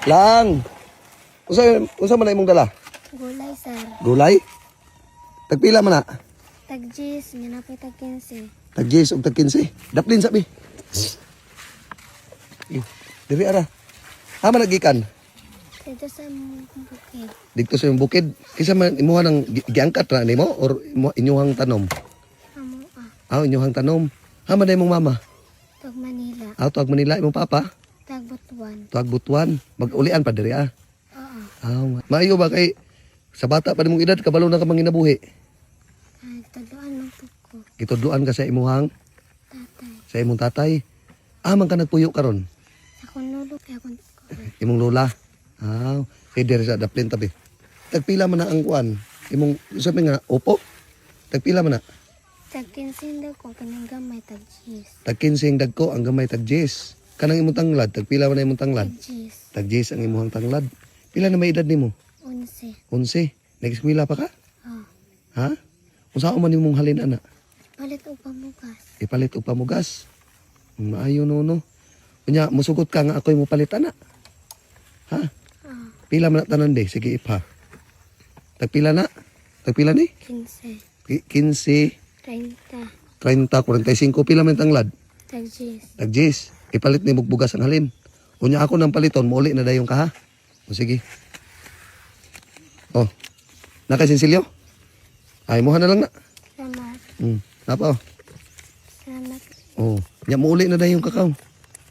Lang. Unsa unsa man na imong dala? Gulay, sir. Gulay? Tagpila man na? Tag 10, nga napay tag 15. Tag 10 ug tag 15. Daplin sabi. Eh, diri ara. Ha man nagikan? Dito sa mong bukid. Dito sa imong bukid. Kinsa man imuha ng giangkat ra nimo or inyuhang tanom? Amo ah. Ah, inyuhang tanom. Ha man na imong mama? Tag Manila. Ah, tuag Manila imong papa? Tag Butuan. Tuag Butuan. Mag-ulian pa diri ah. Oo. Ah, maayo ba kay sa bata pa nimong edad kabalo na ka manginabuhi? Ah, tudloan man pud ko. Gitudloan ka sa imuhang Tatay. sa imong tatay. Ah, man ka nagpuyo karon. Akong lolo kay akong Imong lola. Ah, kay diri sa daplin tabi. Tagpila man na ang kuan. Imong sabi nga opo. Tagpila man na. Tag 15 daw ko kanang gamay tag 10. Tag 15 ang dagko, ang gamay tag 10. Kanang imong tanglad, tagpila man na imong tanglad. Tag 10. Tag 10 ang imong tanglad. Pila na may edad nimo? 11. 11. Nag-eskwela pa ka? Oh. Ha? Unsa man imong halin ana? Palit og pamugas. Ipalit og pamugas. Maayo no no. Unya musugot ka nga ako'y mopalit ana. Ha? Ah, Pila man na tanan de? Sige ipha. Tagpila na? Tagpila ni? 15. 15, 30. 30, 45. Pila man tanglad? Tag 10. Tag 10. Ipalit ni bugas ang halin. Unya ako nang paliton, muuli na dayon ka ha. O sige. Oh. Nakasinsilyo? Ay, muha na lang na. Salamat. Napa oh. Salamat. Oh, nya muuli na dayon kakao.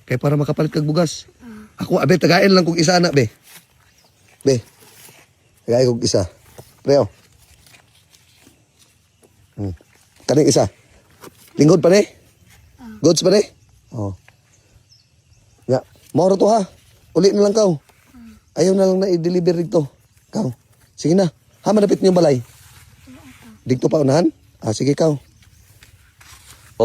Kay para makapalit kag bugas. Ah, Ako abe tagain lang kog isa na be. Be. Tagain kog isa. Preo. Kaning isa. Lingkod pa ni? Goods pa ni? Oh. Ya, moro to ha. Uli na lang kaw. Ayaw na lang na i-deliver dito. Kaw. Sige na. Ha, manapit niyo balay. Dito pa unahan? Ah, sige kaw.